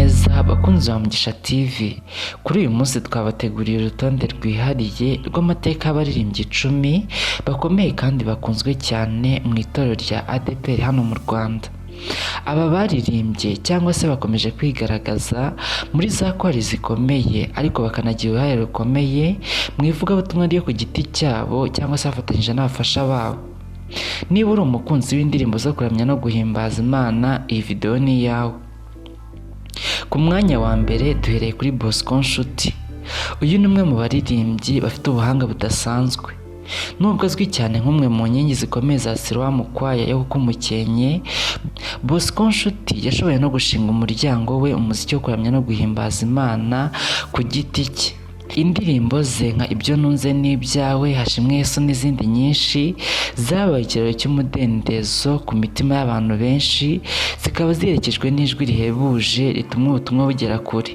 Neza bakunzi ba Mugisha TV, kuri uyu munsi twabateguriye urutonde rwihariye rw'amateka y'abaririmbyi 10 bakomeye kandi bakunzwe cyane mu itorero rya ADEPR hano mu Rwanda. Aba baririmbye cyangwa se bakomeje kwigaragaza muri za korali zikomeye, ariko bakanagira uruhare rukomeye mu ivugabutumwa ryo ku giti cyabo cyangwa se bafatanyije n'abafasha babo. Niba uri umukunzi w'indirimbo zo kuramya no guhimbaza Imana, iyi video ni iyawe. Ku mwanya wa mbere duhereye kuri Bosco Nshuti. Uyu ni umwe mu baririmbyi bafite ubuhanga budasanzwe. Nubwo azwi cyane nk'umwe mu nkingi zikomeye za Siloam Choir yo ku Mukenke, Bosco Nshuti yashoboye no gushinga umuryango we umuziki wo kuramya no guhimbaza Imana ku giti cye. Indirimbo ze nka Ibyo Ntunze n'Ibyawe, Hashimwe Yesu n'izindi nyinshi zabaye ikiraro cy'umudendezo ku mitima y'abantu benshi, zikaba ziherekejwe n'ijwi rihebuje rituma ubutumwa bugera kure.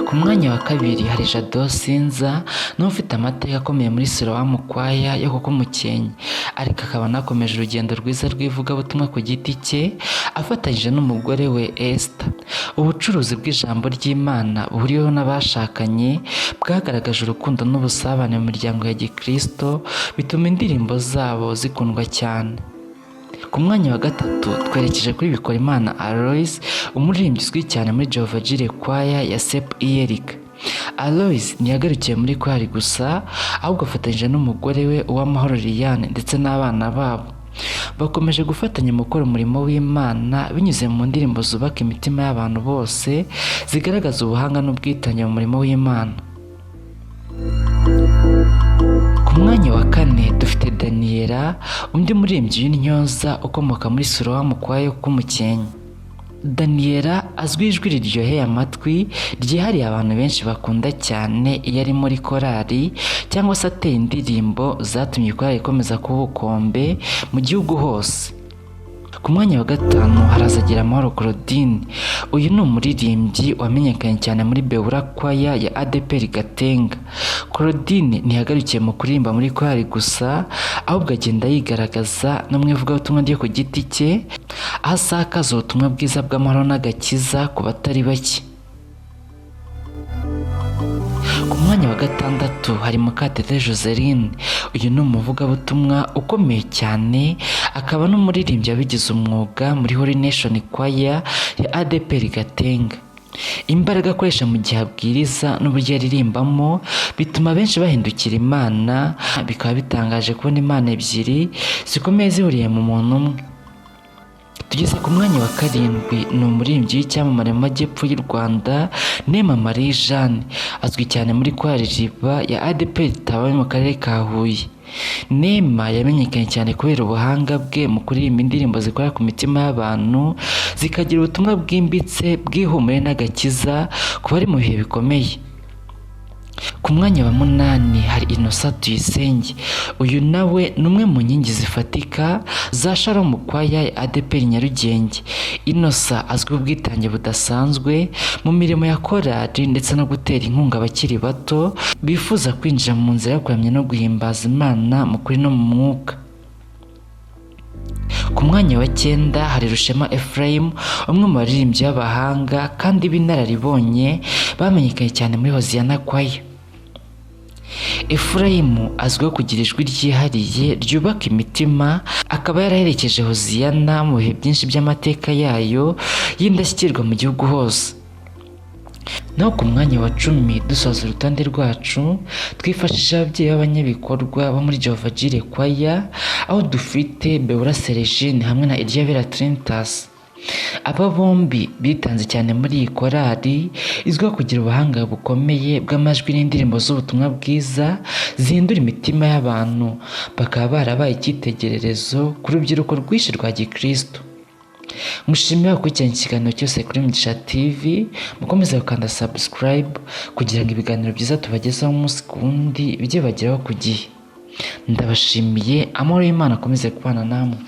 Ku mwanya wa kabiri hari Jado Sinza, nawe ufite amateka akomeye muri Siloam Choir yo ku Mukenke, ariko akaba anakomeje urugendo rwiza rw'ivugabutumwa ku giti cye afatanyije n'umugore we Esther. Ubucuruzi bw'ijambo ry'Imana buhuriweho n'abashakanye bwagaragaje urukundo n'ubusabane mu miryango ya Gikristo, bituma indirimbo zabo zikundwa cyane. Ku mwanya wa gatatu twerekeje kuri Bikorimana Aloys, umuririmbyi uzwi cyane muri Jehovah Jireh Choir ya CEP Iyerika. Aloys ntiyagarukiye muri korali gusa, ahubwo afatanyije n'umugore we Uwamahoro Liliane ndetse n'abana babo. Bakomeje gufatanya mu gukora umurimo w'Imana binyuze mu ndirimbo zubaka imitima y'abantu bose, zigaragaza ubuhanga n'ubwitange mu murimo w'Imana. Ku mwanya wa kane dufite Daniella, undi muririmbyi w'intyoza ukomoka muri Siloam Choir yo ku Mukenke. Daniella azwiho ijwi riryoheye amatwi ryihariye abantu benshi bakunda cyane iyo ari muri korali cyangwa se ateye indirimbo zatumye korali ikomeza kuba ubukombe mu gihugu hose. Ku mwanya wa gatanu haraza Amahoro Claudine. Uyu ni umuririmbyi wamenyekanye cyane muri Beura Choir ya ADEPR Gatenga. Claudine ntiyagarukiye mu kuririmba muri korali gusa, ahubwo agenda yigaragaza no mu ivugabutumwa ryo ku giti cye, aho asakaza ubutumwa bwiza bw'amahoro n'agakiza ku batari bake. Ku mwanya wa gatandatu hari Mukatete Joseline. Uyu ni umuvugabutumwa ukomeye cyane, akaba n'umuririmbyi wabigize umwuga muri Holy Nation Choir ya ADEPR Gatenga. Imbaraga akoresha mu gihe abwiriza n'uburyo aririmbamo bituma benshi bahindukira Imana, bikaba bitangaje kubona Imana ebyiri zikomeye zihuriye mu muntu umwe. Tugeze ku mwanya wa karindwi, ni umuririmbyi w'icyamamare mu majyepfo y'u Rwanda, Nema Marie Jeanne, azwi cyane muri korali Riba ya ADEPR Taba mu karere ka Huye. Nema yamenyekanye cyane kubera ubuhanga bwe mu kuririmba indirimbo zikora ku mitima y'abantu, zikagira ubutumwa bwimbitse bw'ihumure n'agakiza ku bari mu bihe bikomeye. Ku mwanya wa munani hari Innocent Tuyisenge. Uyu nawe ni umwe mu nkingi zifatika za Shalom Choir ya ADEPR Nyarugenge. Innocent azwiho ubwitange budasanzwe mu mirimo ya korali ndetse no gutera inkunga abakiri bato bifuza kwinjira mu nzira yo kuramya no guhimbaza Imana mu kuri no mu mwuka. Ku mwanya wa cyenda hari Rushema Ephraim, umwe mu baririmbyi b'abahanga kandi b'inararibonye bamenyekanye cyane muri Hoziyana Choir. Ephraim azwiho kugira ijwi ryihariye ryubaka imitima, akaba yaraherekeje Hoziyana mu bihe byinshi by'amateka yayo y'indashyikirwa mu gihugu hose. Naho ku mwanya wa 10, dusoza urutonde rwacu, twifashisha ababyeyi b'abanyabikorwa bo muri Jehovah Jireh Choir, aho dufite Beura Sergine hamwe na Iryabera Trinitas. Aba bombi bitanze cyane muri iyi korali izwiho kugira ubuhanga bukomeye bw'amajwi n'indirimbo z'ubutumwa bwiza zihindura imitima y'abantu, bakaba barabaye icyitegererezo ku rubyiruko rwinshi rwa gikristo. Mushimire gukurikirana ikiganiro cyose kuri Mugisha TV, mukomeze gukanda subscribe kugira ngo ibiganiro byiza tubagezaho umunsi ku wundi bijye bibageraho ku gihe. Ndabashimiye, amahoro y'Imana akomeze kubana namwe.